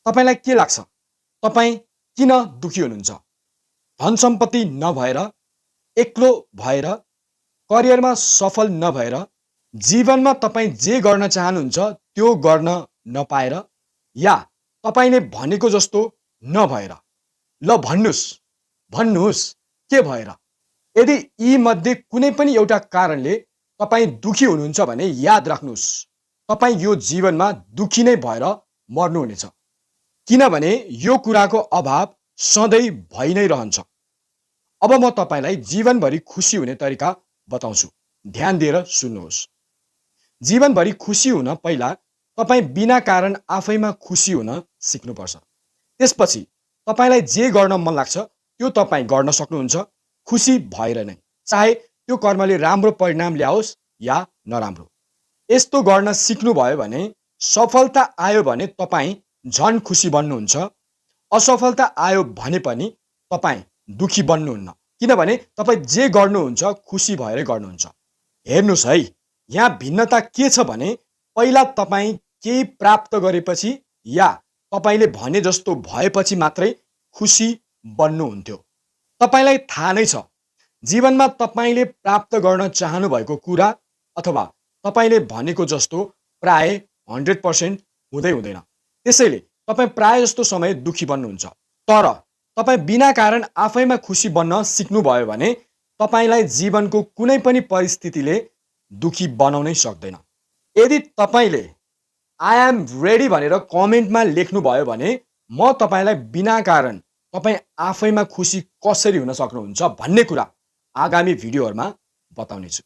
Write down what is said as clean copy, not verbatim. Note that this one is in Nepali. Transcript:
तपाईलाई के लाग्छ? तपाईँ किन दुखी हुनुहुन्छ? धन सम्पत्ति नभएर, एक्लो भएर, करियरमा सफल नभएर, जीवनमा तपाईँ जे गर्न चाहनुहुन्छ त्यो गर्न नपाएर, या तपाईले भनेको जस्तो नभएर? ल भन्नुस्, भन्नुस् के भएर? यदि यी मध्ये कुनै पनि एउटा कारणले तपाईँ दुखी हुनुहुन्छ भने याद राख्नुस्, तपाईँ यो जीवनमा दुखी नै भएर मर्नुहुनेछ। किनभने यो कुराको अभाव सधैँ भइ नै रहन्छ। अब म तपाईलाई जीवनभरि खुसी हुने तरिका बताउँछु। ध्यान दिएर सुन्नुहोस्। जीवनभरि खुसी हुन पहिला तपाईँ बिना कारण आफैमा खुसी हुन सिक्नुपर्छ। त्यसपछि तपाईलाई जे गर्न मन लाग्छ त्यो तपाईँ गर्न सक्नुहुन्छ, खुसी भएर नै, चाहे त्यो कर्मले राम्रो परिणाम ल्याओस् या नराम्रो। यस्तो गर्न सिक्नुभयो भने सफलता आयो भने तपाईँ झन खुसी बन्नुहुन्छ, असफलता आयो भने पनि तपाईँ दुखी बन्नुहुन्न, किनभने तपाईँ जे गर्नुहुन्छ खुसी भएर गर्नुहुन्छ। हेर्नुस् है, यहाँ भिन्नता के छ भने पहिला तपाईँ केही प्राप्त गरेपछि या तपाईले भने जस्तो भएपछि मात्रै खुसी बन्नुहुन्थ्यो। तपाईलाई थाहा नै छ, जीवनमा तपाईले प्राप्त गर्न चाहनु भएको कुरा अथवा तपाईले भनेको जस्तो प्राय 100% हुँदै हुँदैन। त्यसैले तपाईँ प्राय जस्तो समय दुखी बन्नुहुन्छ। तर तपाईँ बिना कारण आफैमा खुसी बन्न सिक्नुभयो भने तपाईलाई जीवनको कुनै पनि परिस्थितिले दुखी बनाउनै सक्दैन। यदि तपाईले आई एम रेडी भनेर कमेन्टमा लेख्नुभयो भने म तपाईलाई बिना कारण तपाईँ आफैमा खुसी कसरी हुन सक्नुहुन्छ भन्ने कुरा आगामी भिडियोहरुमा बताउनेछु।